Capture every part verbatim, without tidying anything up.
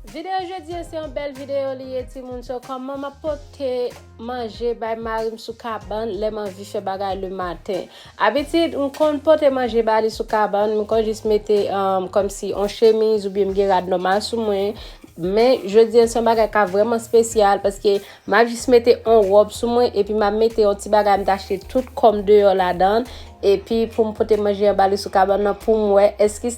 Videyo jodi an se yon bèl videyo li ye, timoun. So, kòman m ap pote manje bay mari m sou kabann lè m anvi fè bagay le maten? Abitid, m konn pote manje ba li sou kabann, m konn jis mete, um, kòmsi yon chemiz oubyen m gen rad nòmal sou mwen. Men, jodi an se yon bagay k ap vrèman espesyal paske m ap jis mete yon wòb sou mwen epi m ap mete yon ti bagay m t achte tout kòm deyò ladan l. Epi pou m pote manje an ba li sou kabann nan pou m wè èske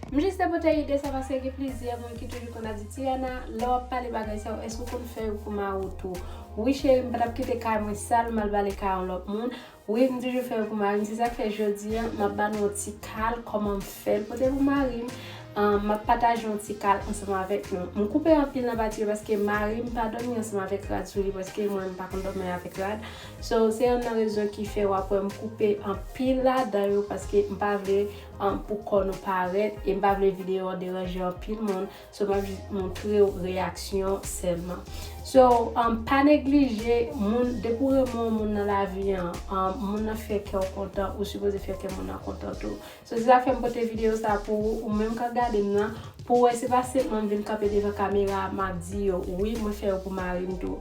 M jis te pote ide sa paske gen plizyè moun ki toujou konn ap di, "Tiana, lè w ap pale bagay sa yo, èske w konn fè yo pou mari w tou?" Wi, cheri, m pa t ap kite kay mwen sal, m al bale kay yon lòt moun. Wi, m toujou fè yo pou mari m. Se sa k fè jodi a, m ap ba nou yon ti kal kòman m fè l pote pou mari m. Ahn, m ap pataje yon ti kal ansanm avèk nou. M koupe anpil nan pati yo paske mari m pa dòmi ansanm avèk rad sou li, paske mwen, m pa konn dòmi avèk rad. So, se youn nan rezon ki fè w ap wè m koupe anpil ladan yo, paske m pa vle um, pou kò nou parèt, e m pa vle videyo an deranje anpil moun, so m ap jis montre w reyaksyon sèlman. So, um, pa neglije, moun, depi w renmen yon moun nan lavi an, um, moun nan fè kè w kontan, ou sipoze fè kè moun nan kontan tou. So, se sa k fè m pote videyo sa pou ou, ou menm k ap gade m nan, pou w wè se pa senpman m vin kanpe devan kamera a, m ap di yo, wi, mwen fè yo pou mari m tou.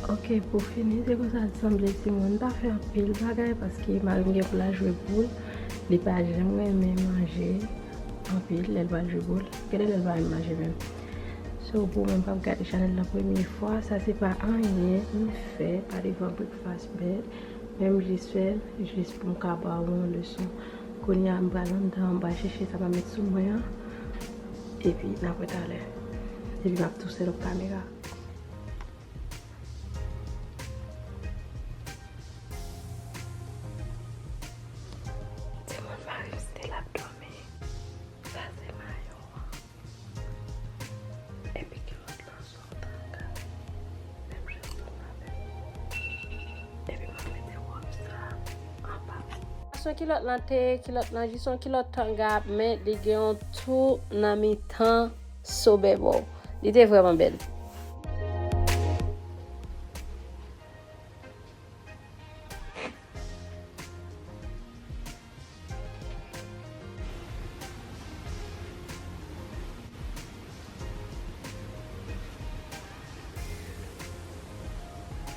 Ok, pou fini, se konsa l sanble, timoun. M pa fè anpil bagay paske mari m gen pou l al jwe boul. Li pa janm renmen manje anpil lè l pral jwe boul. Genlè lè l pa renmen manje menm. So, pou mwen, m p ap gade chanèl lan premye fwa. Sa se pa anyen m fè pa devan Breakfast Bed. Men m jis fè l, jis pou m ka ba ou yon leson. Kounye a, m pral anndan, m pral chèche sa m ap met sou mwen an. Epi, n ap wè talè. Epi, m ap tou set up kamera. Timoun, mari m still ap dòmi. Sa se mayo an. Epi kilòt lan se yon tanga. Menm jan ansanm avè m. Epi m ap mete wòb sa anba. Fason kilòt lan te ye, kilòt lan jis yon kilòt tanga, men li gen yon tou nan mitan. So bèbò. Li te vrèman bèl.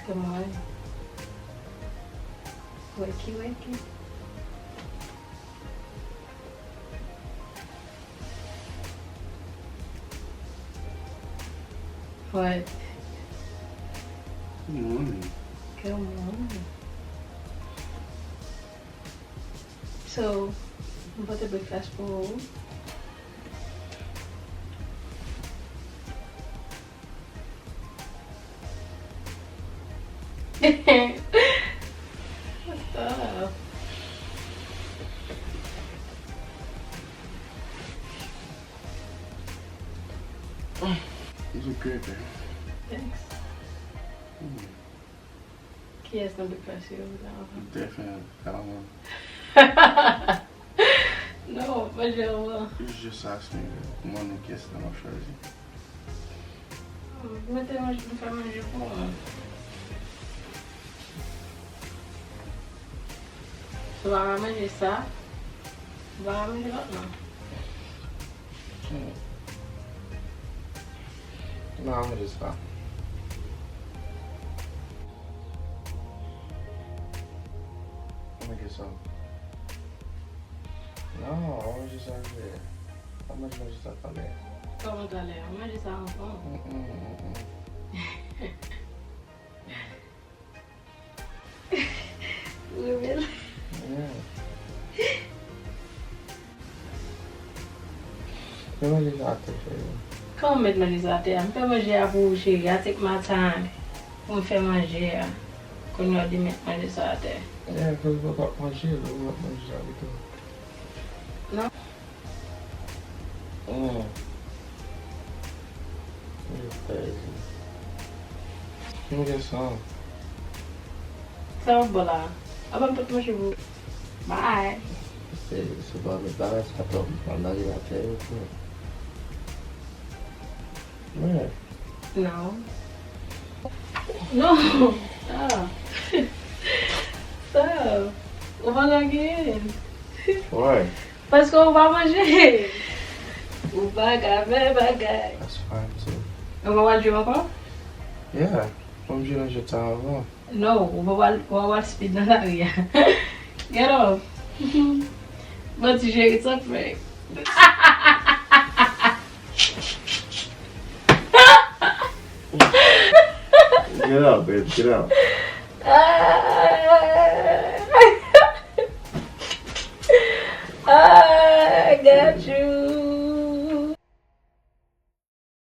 Come on. Wakey, wakey. What? Good morning. Good morning. So, m pote breakfast pou ou. What's up? It's okay, babe. Thanks. Mm. Kiyès nan breakfast yo la anvan? Definitely, I don't know. Non, pa janm. You just ask me, mwen, kiyès nan m ap chwazi? Mwen te manje, m fè manje pou mwen. So, w pa manje sa? W pa manje lòt non? Hmm. Non, mwen jis pa. Mwen kesyon. Non, mwen jis pa. Mwen manje sa talè. Kòman talè? Mwen manje sa anvan. Mm, mm, mm, mm. Ou renmen l? Yeah. Fè manje sa atè, cheri. Kòman m met manje sa atè a? M fè manje a pou ou, cheri. I take my time pou m fè manje a. Kounye a w di met manje sa atè. Yeah, fè w pa manje, lè w ap manje sa pito. Non. Mm. Yo crazy. Mwen gen san. Sa w ap bò la? Apa m pot manje pou ou? Bye. Se, se pa met bagay sa twòp nan ordinatè yo tou. Mwen. Non. Non. Ah. Sa. Ou pa ka genyen. Why? Paske ou pa manje. Ou pa ka fè bagay. That's fine too. Ou pa wè l jwe ankò? Yeah, mwen jwe nan jwèt sa avan. No, ou pa wè l, ou pa wè l speed nan lari a. Get up. Bon, ti cheri, sa k fè. Get up, babe, get up. Ah, I got you.